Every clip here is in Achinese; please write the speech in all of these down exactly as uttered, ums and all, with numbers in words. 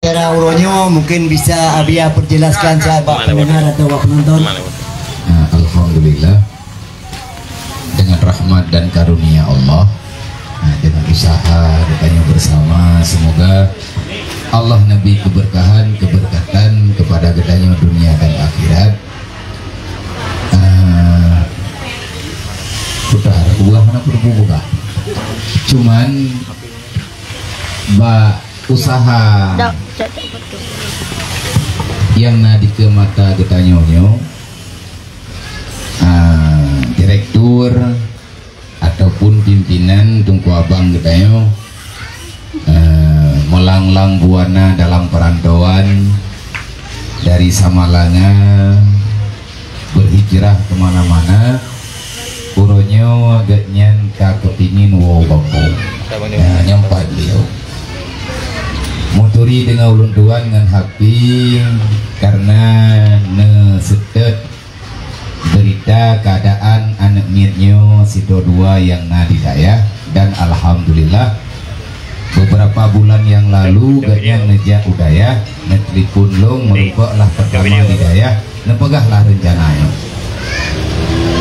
Cara uroe nyoe mungkin bisa Abia perjelaskan sahabat pendengar atau penonton. Nah, alhamdulillah, dengan rahmat dan karunia Allah, nah, dengan usaha geutanyoe bersama, semoga Allah neubri keberkahan, keberkatan kepada geutanyoe dunia dan akhirat. Ah, putar, ulah mana perlu buka. Cuman, bak usaha nyang na dikeue mata geutanyoe nyoe, ah, direktur ataupun pimpinan Teungku Abang geutanyoe, ah, meulanglang buana dalam perantauan dari Samalanga, berhijrah ke mana-mana, uroe nyoe gobnyan ka keutingin woe u gampông. Nah, nyan pat beliau. Meuturi deungon ulôn tuan ngon hati karena neuseutôt berita keadaan aneuk miet nyoe sidroe dua nyang na di dayah, dan alhamdulillah, beberapa bulan nyang lalu gobnyan neujak u dayah, neutelepon lôn, meurumpok lah pertama di dayah, neupeugah lah rencana nyoe.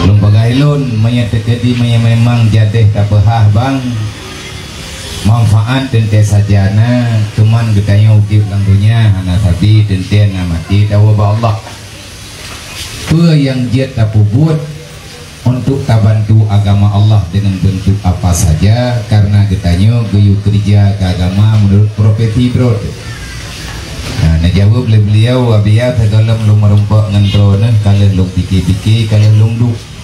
Lôn peugah ilôn, meunyoe teukeudi, meunyoe memang jadeh tapeuhah bang, manfaat teuntée saja na, cuman geutanyoe udeb lam donya hana sabe, teuntée na maté tawoe bak Allah. Peue nyang jeuet tapeubuet untuk tabantu agama Allah dengan bentuk apa saja, karena geutanyoe geuyue keureuja keu agama meunurot profesi droe teuh. Nah, neujaweueb lé beliau, "Abia, sigohlom lôn meurumpok ngon droeneuh, ka lheueh lôn pike-pike, ka lheueh lôn duek.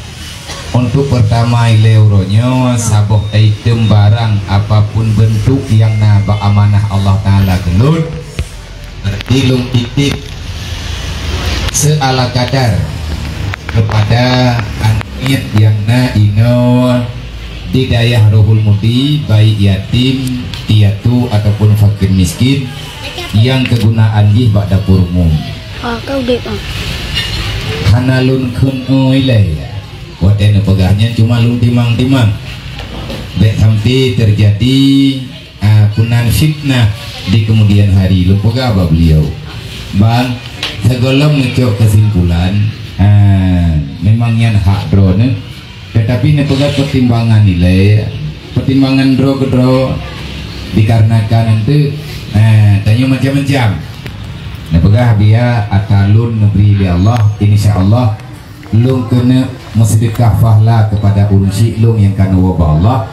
Untuk peurtama ilée uroe nyoe, saboh item barang apapun bentuk nyang na bak amanah Allah Taala keu lôn, berarti lôn titip seala kadar kepada aneuk miet nyang na inoe di dayah Rohul Mudi, baik yatim, piatu ataupun fakir miskin, nyang kegunaan jih bak dapur umum." Ah, ka udeb, ah. Hana lôn kheun ilée. Watée neupeugah nyan cuma lôn timang-timang. Bék sampai teujadi, ah, keunan fitnah di kemudian hari. Lôn peugah bak beliau, "Bang, sigohlom neucok keusimpulan, ah, memang nyan hak droeneuh, teutapi neupeugah pertimbangan ilée, pertimbangan droe keudroe, dikarenakan nanti, ah, tanyoe macam-macam." Neupeugah, "Abia, ata lôn neubri lé Allah, insya Allah, lôn keuneuk meuseudeukah pahala keupada ureuëng syik lôn nyang ka neuwoe bak Allah,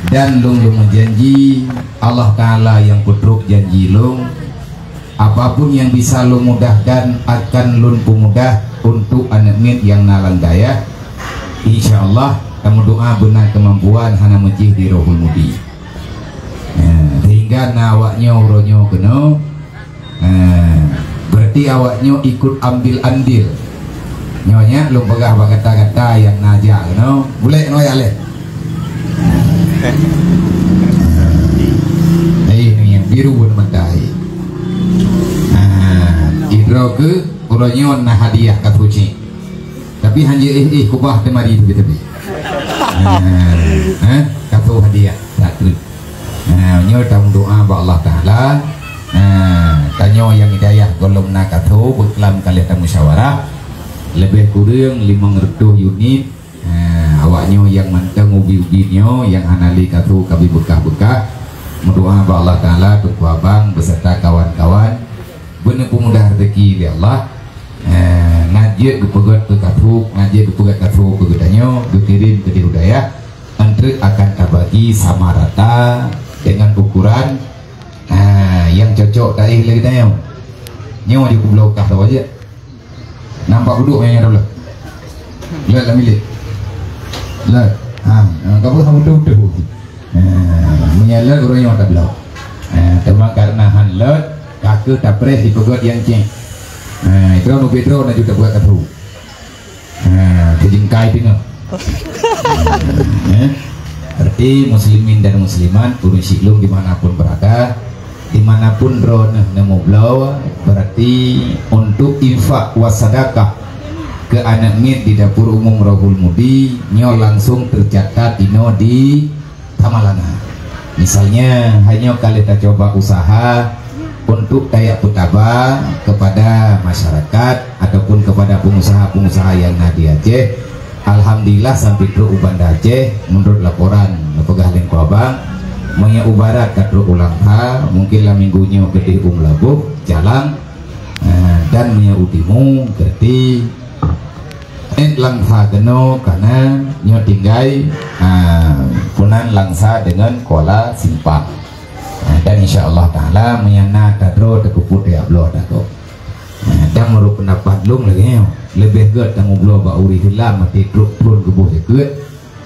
dan lôn, lôn meujanji Allah Taala nyang peutrok janji lôn, apapun nyang bisa lôn mudahkan akan lôn peumudah untuk aneuk miet nyang na lam dayah. Insya Allah, tameudoá beuna keumampuan hana meucih di Rohul Mudi." Nah, sehingga na awaknyoe uroe nyoe keunoe, nah, berarti awaknyoe ikut ambil andil. Nyoe nyan lôn peugah bak gata-gata nyang na jak keunoe, bulek nyoe ya leh. Hei, ni yang biru pun mentah, hei. Nah, idroe keu uroe nyoe na hadiah ka suci. Tapi hana éh-éh kubah teumari tebi-tebi. Nah, eh, ka su hadiah. Satu. Nah, nyoe tameudoá bak Allah Taala. Nah, tanyoe nyang hidayah gohlom na ka tho, beuklam ka lheueh tamusyawarah. Leubeh kureueng limong reutôh unit. Nah, awaknyoe nyang mantong ubi-ubi nyoe nyang hana lé ka tho ka bi beukah-beukah. Meudoá bak Allah Taala, Teungku Abang beserta kawan-kawan beuneupeumudah rezeki lé Allah. Nah, na jeuet geupeugét keu ka tho, na jeuet geupeugét ka tho keu geutanyoe, geukirém keudéh u dayah. Antreuk akan tabagi sama rata dengan ukuran, ha, nyang cocok taéh lé geutanyoe. Nyoe jikubloe kah tawa jeuet. Nampak uduk nyang tabloe. Leuet lam bilik. Leuet. Ha, ha, ka beuh beutôi-beutôi. Ha, meunyo leuet ureuëng nyoe tabloe. Ha, teuma karena han leuet, ka keuh tapreh dipeugét nyang cék. Ha, itu ubé droe na juta buat ka tho. Ha, teujingkai teungoh. Eh? Berarti muslimin dan muslimat, ureuëng syik lôn dimanapun berada, dimanapun droeneuh neumubloe, berarti untuk infak wa sadakah keu aneuk miet di dapur umum Rohul Mudi, nyoe langsung tercatat inoe di Tamalanga. Misalnya, hai nyoe ka lheueh tacoba usaha, Untuk tajak peutaba kepada masyarakat ataupun kepada pengusaha-pengusaha yang na di Aceh, alhamdulillah sampai trok u Banda Aceh, menurut laporan neupeugah lé Teungku Abang, meunyoe u barat ka trok u Langkha, mungkin lam minggu nyoe keudeh u Meulaboh, Calang, eh, dan meunyoe u timu, Kerti, eh, Langsa keunoe kana nyoe tinggai, ah, peunan Langsa deungon Kuala Simpang. Ah, dan insya Allah Taala meunyoe na tadroe teukeupot tajak bloe takot. Ah, dan meunurot peundapat lôn lagée nyoe, leubeh gét tameubloe bak ureuëng Islam maté trok thon geuboh jakeuet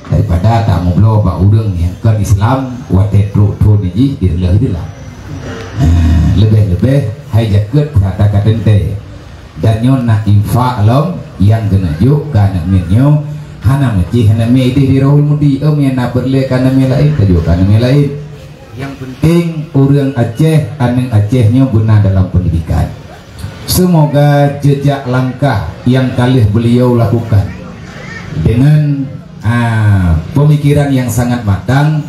daripada tameubloe bak ureuëng nyang kon Islam watée trok thon jih di reuloh Islam. Ah, leubeh-leubeh hai jakeuet serta ka teuntée. Dan nyoe na infak lom nyang keuneuk jok keu aneuk miet nyoe, hana meucih aneuk miet ideh di Rohul Mudi, em nyang na peureulée keu aneuk miet laén, tajok keu aneuk miet laén. Nyang penting ureuëng Aceh, aneuk Aceh nyoe beuna dalam pendidikan. Semoga jejak langkah yang ka lheueh beliau lakukan dengan, ah, pemikiran yang sangat matang,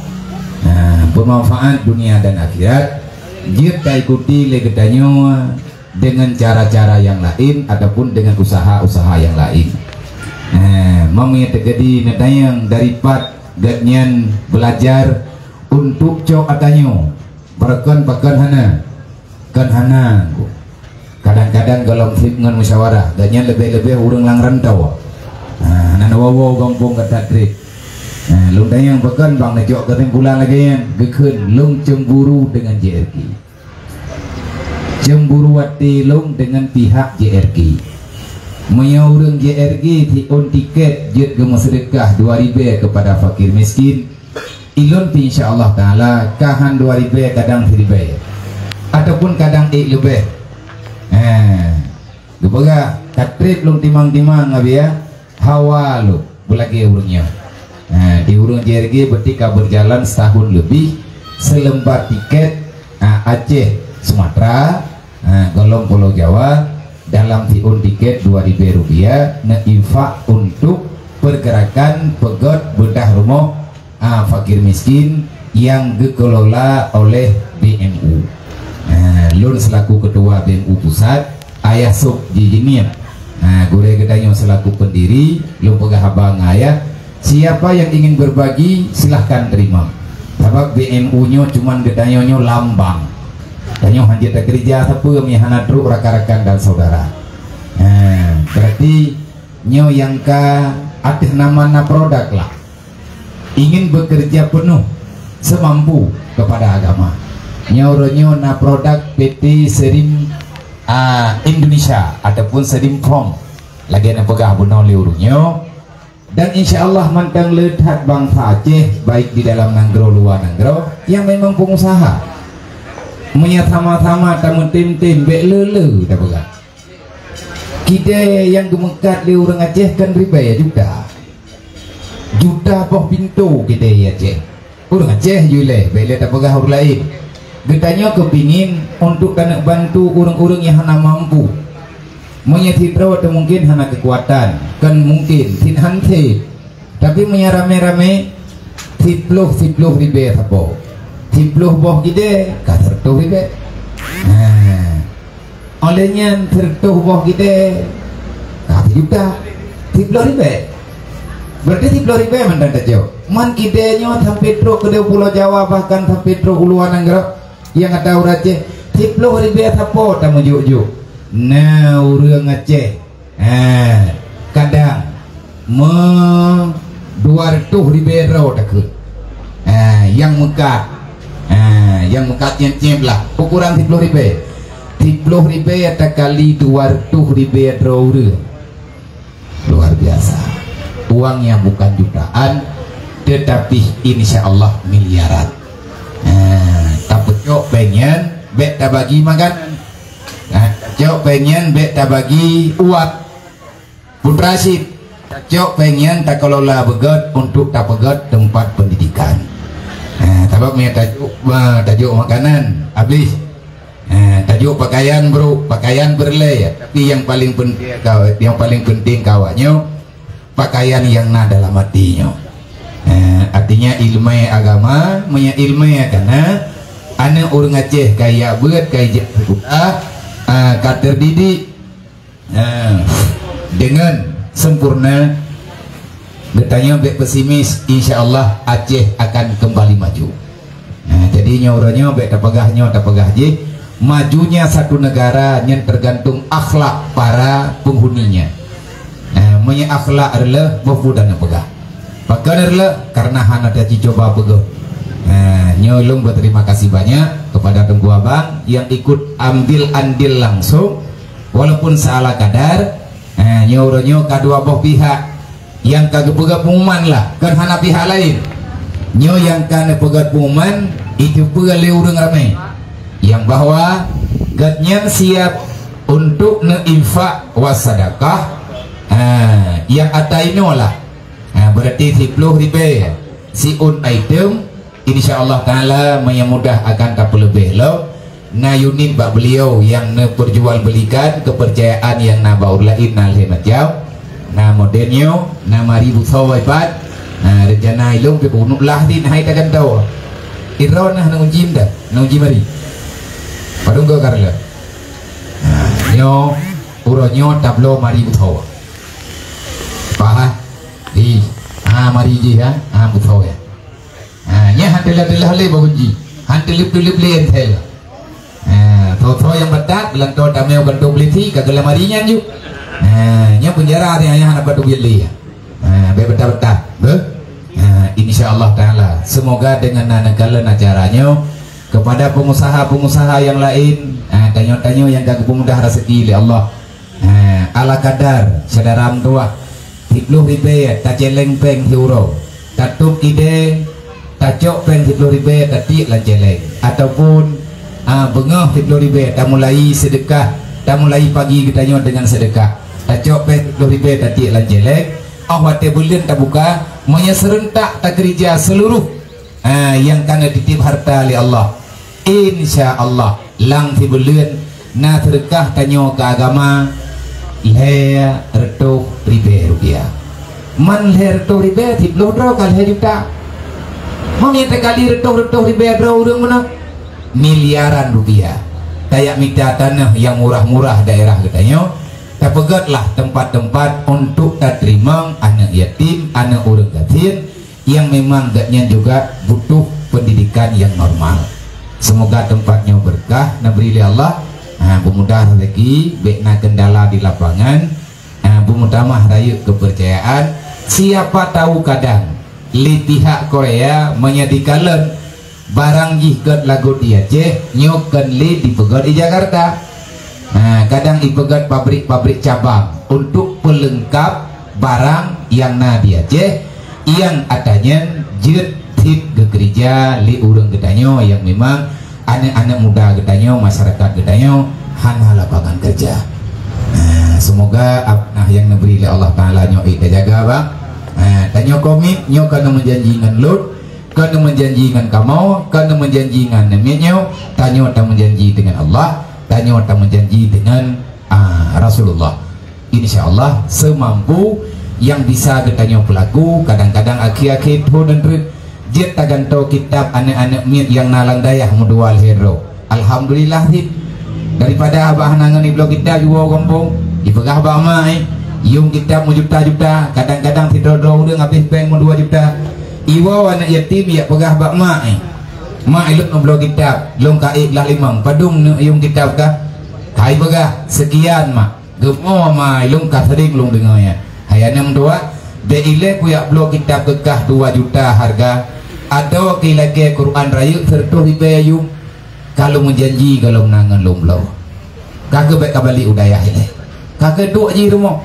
ah, bermanfaat dunia dan akhirat, jeuet taikuti lé geutanyoe dengan cara-cara yang lain ataupun dengan usaha-usaha yang lain. Eh, meunyoe teujadi neutanyong dari pat gobnyan belajar untuk cok atanyoe, pakon-pakon hana, kan hana. Kadang-kadang golom treb ngon musyawarah, gobnyan leubeh-leubeh ureuëng lam rantau. Ha, nan woe-woe gampông gata treb. Ha, lôn tanyong pakon bang neujok keusimpulan lagée nyan, geukheun lôn cemburu dengan J R G. Cemburu até lôn deungon pihak J R G. Meunyoe ureuëng J R G siôn tiket jeuet geumeuseudeukah dua ribée keupada fakir miskin, ilôn pih insya Allah Taala ka han dua ribée kadang siribée ataupun kadang ék leubeh. Eh, geupeugah ka treb lôn timang-timang, Abiya, hawa lôn beulagée ureuëng nyoe. Ha, di ureuëng J R G berarti ka berjalan setahun lebih, seulembar tiket, ha, Aceh Sumatera, ha, golom Pulo Jawa, dalam siôn tiket dua ribée rupiah, neuinfak untuk pergerakan peugét beudah rumoh, ha, fakir miskin yang geukelola oleh B M U. Ha, lôn selaku ketua B M U pusat, Ayah Sop Jijinieb. Ha, gurée geutanyoe selaku pendiri, lôn peugah haba ngon ayah, siapa yang ingin berbagi, silahkan terima. Sabab B M U nyoe cuman geutanyoe nyoe lambang. Tanyoe hana takeurija sapeue meunyoe hana trok rakan-rakan dan saudara. Ha, berarti nyoe nyang ka ateueh nama na produk lah. Ingin bekerja penuh semampu kepada agama. Nyoe uroe nyoe na produk P T Serim, ah, Indonesia ataupun Serim Farm. Lagée na peugah bunoe lé ureuëng nyoe. Dan insya Allah mantong le that bansa Aceh, baik di dalam nanggroe luwa nanggroe, yang memang pengusaha. Meunyoe sama-sama tameutem-tem, bék le-le tapeugah. Kidée nyang geumeukat lé ureuëng Aceh kan ribée juta. Juta boh pintoe kidée Aceh. Ureuëng Aceh ju lé, bék lé tapeugah ureuëng laén. Geutanyoe keupingin untuk taneuk bantu ureuëng-ureuëng nyang hana mampu. Meunyoe sidroe teuh mungken hana keukuatan, kan mungken, sit han sit. Tapi meunyoe ramé-ramé, siploh, siploh ribée sapo. Siploh boh kidée, ka seureutôh ribée. Nah, óh lheueh nyan seureutôh boh kidée, ka sijuta. Siploh ribée. Berarti siploh ribée mantong tajok. Man kidée nyoe sampai trok keudeh Pulo Jawa, bahkan sampai trok u luwa nanggroe. Nyang ata ureuëng Aceh, siploh ribée sapo tameujok-jok. Na ureuëng Aceh, ha, kadang meu dua reutôh ribée droe takheun. Ha, nyang meukat. Ha, nyang meukat nyan cem lah. Ukuran siploh ribée. Siploh ribée takali dua reutôh ribée droe ureuëng. Luar biasa. Uangnya bukan jutaan, tetapi insya Allah miliaran. Nah, tapeucok péng nyan, bék tabagi makanan. Nah, tacok péng nyan, bék tabagi uap. Putra Syed, tacok péng nyan takelola beugét untuk tapeugét tempat pendidikan. Nah, sabab meunyoe tajok, bah, tajok makanan, habis. Eh, tajok pakaian, bro, pakaian peureulée, tapi nyang paling penting ka, nyang paling penting ka awak nyoe, pakaian nyang na dalam até nyoe. Eh, artinya ileumé agama, meunyoe ileumé ka na, Aneuk ureuëng Aceh ka ijak beuet, ka ijak sekolah, ah, ka teudidik, ah, deungon sempurna. Geutanyoe bék pesimis, insya Allah Aceh akan kembali maju. Nah, jadi nyoe uroe nyoe bék tapeugah nyoe tapeugah jih, majunya satu negara nyan tergantung akhlak para penghuninya. Nah, meunyoe akhlak reuloh, boh peue tapeugah. Pakon reuloh? Karena hana tajicoba peugah. Nah, nyoe lôn berterima kasih banyak kepada Teungku Abang yang ikut ambil andil langsung, walaupun seala kadar. Nah, nyoe uroe nyoe ka dua boh pihak. Nyang ka geupeugah pengumuman lah, kon hana pihak laén. Nyoe nyang ka neupeugah pengumuman, iteupeue lé ureuëng ramé, nyang bahwa gobnyan siap untuk neuinfak wasadakah, ha, nyang ata inoe lah. Ha, berarti siploh ribée siôn item. Insya Allah Ta'ala, meunyoe mudah akan tapeuleubeh lom. Na unit bak beliau nyang neuperjualbelikan kepercayaan nyang na bak ureuëng laén na lhée macam. Na model nyoe, na mari busoe ipat. Na rencana ilong pih bunuh lah di hai tagantoe. Iro nah na uji dah, na uji mari. Padum go karla. Nah, nyoe, uroe nyoe tabloe mari busoe. Paham? Di, ha, mari jih, ha. Ha, busoe, ya. Ha, nyan han teulah-teulah lé bak gunci. Han teuleup-teuleup lé entel. Ha, tho-tho nyang batat, geulantoe tamé u kantô polisi, ka geulamari nyan ju. Ha, nyan penjara nyan, nyan hana patut buet lé. Ha, bék batat-batat. Beuh? Ha, insya Allah Ta'ala. Semoga dengan na neukalon acara nyoe, kepada pengusaha-pengusaha yang lain, ha, tanyoe-tanyoe nyang ka geupeumudah rezeki lé Allah. Ha, ala kadar, syedara meutuwah, siploh ribée tacéléng péng siuroe, tatôb idée, tacok péng siploh ribée tatiek lam céléng, ataupun, a, beungoh siploh ribée tamulai seudeukah, tamulai pagi geutanyoe deungon seudeukah, tacok péng siploh ribée tatiek lam céléng, óh watée buleuen tabuka, meunyoe seureuntak takeurija seuluruh, a, nyang ka neutitép hareuta lé Allah. Insya Allah, lam sibuleuen na seudeukah tanyoe keu agama lhée reutôh ribée rupiah. Man lhée reutôh ribée, siploh droe ka lhée juta. Man nyang teukali reutôh-reutôh ribée droe ureuëng meunan, miliaran rupiah. Tajak mita tanoh nyang murah-murah daerah geutanyoe, tapeugötlah teumpat-teumpat untuk tateurimong aneuk yatim, aneuk ureuëng gasien, nyang memang gobnyan juga butuh pendidikan yang normal. Semoga teumpat nyoe beureukat neubri lé Allah, ha, beumudah rezeki, bék na keundala di lapangan, ha, beumutamah rayeuk keupeurcayaan. Siapa tahu kadang lé pihak Korea meunyoe jikalon barang jih göt lagot di Aceh, nyoe kon lé jipeugöt di Jakarta. Nah, kadang ipeugöt pabrik-pabrik cabang untuk peulengkap barang nyang na di Aceh, nyang ata nyan jeuet cit geukeurija lé ureuëng geutanyoe nyang memang aneuk-aneuk muda geutanyoe, masyarakat geutanyoe hana lapangan kerja. Nah, semoga amanah nyang neubri lé Allah Taala nyoe ék tajaga, bang. Nah, tanyoe komit, nyoe ka neumeujanji ngon lôn, ka neumeujanji ngon kamoe, ka neumeujanji ngon namiet nyoe, tanyoe tameujanji deungon Allah, tanyoe tameujanji deungon, ah, Rasulullah. Insya Allah, seumampu nyang bisa geutanyoe peulaku, kadang-kadang akhé-akhé thon dan treuk jeuet tagantoe kitab aneuk-aneuk miet nyang na lam dayah meudua lhèe droe. Alhamdulillah cit. Daripada abah hana ngon ibloe kitab jiwoe gampông, jipeugah bak mak, eh, yuem kitab meujuta-juta, kadang-kadang sidroe-droe ureueng habéh péng meudua juta. Iwoe aneuk yatim, ijak peugah bak mak, eh, "Mak, ilôn meubloe kitab, lôn ka ék glah limong, padum neuk yuem kitab kah?" Hai peugah, "Seukian, Mak." Geumoe ma ilôn ka seuring lôn deungoe nyan. Hai aneuk meutuwah, bèk ilèe kujak bloe kitab keu kah dua juta hareuga, atawa keu ilakèe Quran rayeuk sireutôh ribèe yuem. Ka lôn meujanji goh lom na ngon lôn bloe. Ka keuh bèk ka balik u dayah ilèe. Ka keuh duek jih rumoh.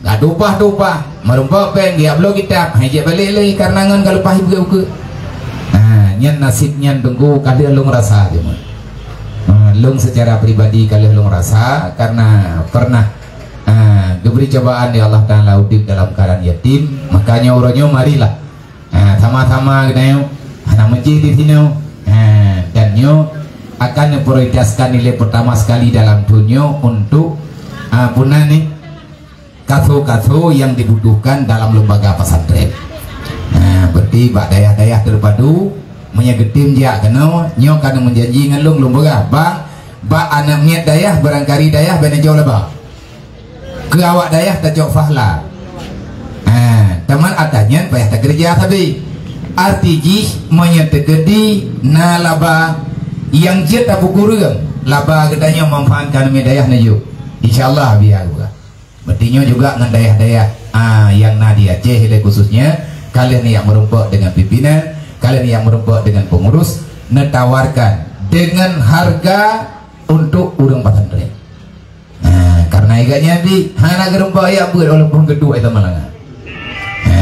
Ka tumpah-tumpah, meurumpok péng geujak bloe kitab, hai jeuet balik lé, kareuna ngon ka leupah ié ukeue. Nah, nyan naseb nyan teungku ka lheueh lôn rasa jeuet. Ha, lôn secara pribadi ka lheueh lôn rasa, karena pernah, ha, geubri cobaan lé Allah Taala udeb dalam keuadaan yatim. Makanya uroe nyoe marilah, ha, sama-sama geutanyoe hana meucéh di sinoe, ha, dan nyoe akan neuprioritaskan nilai pertama sekali dalam thon nyoe untuk, ha, peue nan nyoe, kaso-kaso yang dibutuhkan dalam lembaga pesantren. Nah, berarti bak dayah-dayah terpadu, Meunyoe geutem jak keunoe, nyoe ka neumeujanji ngon lôn, lôn peugah, "Bang, bak aneuk miet dayah, barangkali dayah bèk neujok laba. Keu awak dayah tacok fahla." Ha, teuma ata nyan payah takeureuja sabe. Arti jih, meunyoe teukeudi na laba nyang jeuet tapeukureueng, laba geutanyoe manfaatkan aneuk miet dayah neujok. Insya Allah, biar geupeugah. Meutinyoe juga ngon dayah-dayah, ah, nyang na di Aceh lé khususnya, ka lheueh neujak meurumpok deungon pimpinan, ka lheueh neujak meurumpok deungon pengurus, neutawarkan deungon harga untuk ureueng pesantren. Nah, karena iga nyan bi hana geurumpok jak beuet walaupun geuduek i Samalanga. Ha,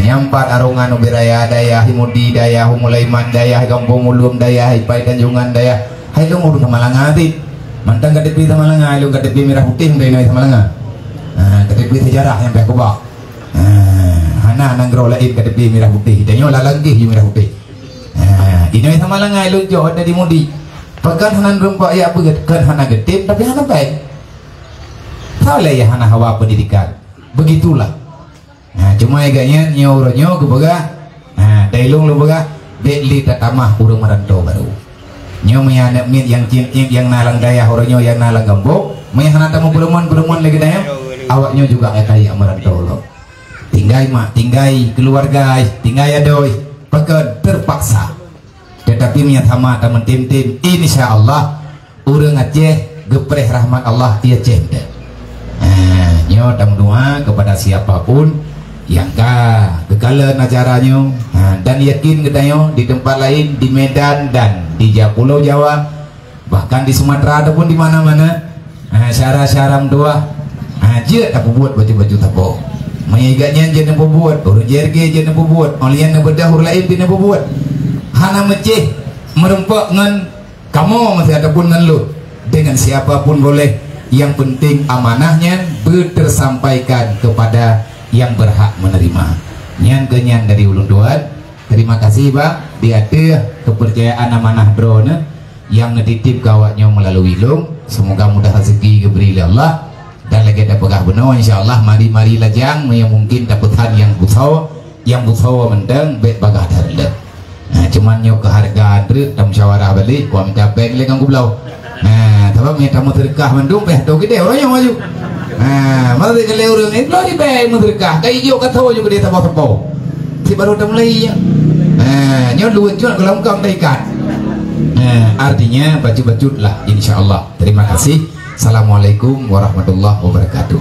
nyang pat Arongan, Ubit Raya dayah, Mudi dayah, Mulaiman dayah, Gampông Ulum dayah, Ipai Tanjongan dayah. Hai lôn ureueng Samalanga cit. Mantong K T P Samalanga, hai lôn K T P mirah putih, mantong inong Samalanga. Ha, K T P sejarah nyang payah kubah. Ha, hana nanggroe laén K T P mirah putih. Tanyoe lalang geuh mirah putih. Ha, inong Samalanga hai lôn jok dari Mudi. Pakon hana rumpok jak beuet, kon hana geutem, tapi hana bèk. Salah ya hana hawa pendidikan. Begitulah. Nah, cuma iga nyan nyoe uroe nyoe geupeugah. Nah, dai lôn lôn peugah, bèk lé tatamah ureueng meurantô barô. Nyoe meunyoe aneuk miet nyang cit-cit nyang na lam dayah uroe nyoe nyang na lam gampông, meunyoe hana tameupeureumeun-peureumeun lé geutanyoe, awak nyoe juga akan jak meurantô lom. Tinggai mak, tinggai keuluwarga, tinggai adoe, pakon teupaksa. Tetapi meunyoe sama tameutem-tem, insya Allah, ureueng Aceh geupreh rahmat Allah di Aceh. Nah, nyoe tameudoa kepada siapa pun nyang ka geukalon acara nyoe, ha, dan yakin geutanyoe di tempat lain, di Medan dan di ja-, Pulau Jawa, bahkan di Sumatera ataupun di mana-mana, ha, syara-syara meutuah, ha, jeuet tapeubuet baju-baju sapo. Meunyoe iga nyan jeuet neupeubuet, ureueng J R G jeuet neupeubuet, óh lheueh nyan neubeudoh ureueng laén pih neupeubuet. Hana meucéh meurumpok ngon kamoe maksud ataupun ngon lôn, dengan siapa pun boleh, yang penting amanah nyan beutersampaikan kepada yang berhak menerima. Nyan keuh nyan dari ulôn tuan. Terima kasih, Bang, di ateueh kepercayaan amanah droeneuh nyang neutitip keu awak nyoe meulalu lôn. Semoga mudah rezeki geubri lé Allah. Dan lagèe tapeugah bunoe, insya Allah, mari-mari lajang, meunyoe mungkin tapeusan nyang beusoe, nyang beusoe mantong bèk bagaih that lom. Nah, cuman nyoe keuhargaan treuk, tamusyawarah balik, kuah minta péng lé ngon gubloe. Nah, sabab meunyoe tameuseudeukah mandum, payah tô keudéh uroe nyoe maju. Nah, masa lé ureueng, "Eh, bloe di péng meuseudeukah, ka ijok ka tô ju keudéh saboh-saboh." Cit baru tamulai nyoe. Nah, nyoe luweuh cut golom kong taikat. Nah, artinya bacut-bacut lah, insya Allah. Terima kasih. Assalamualaikum warahmatullahi wabarakatuh.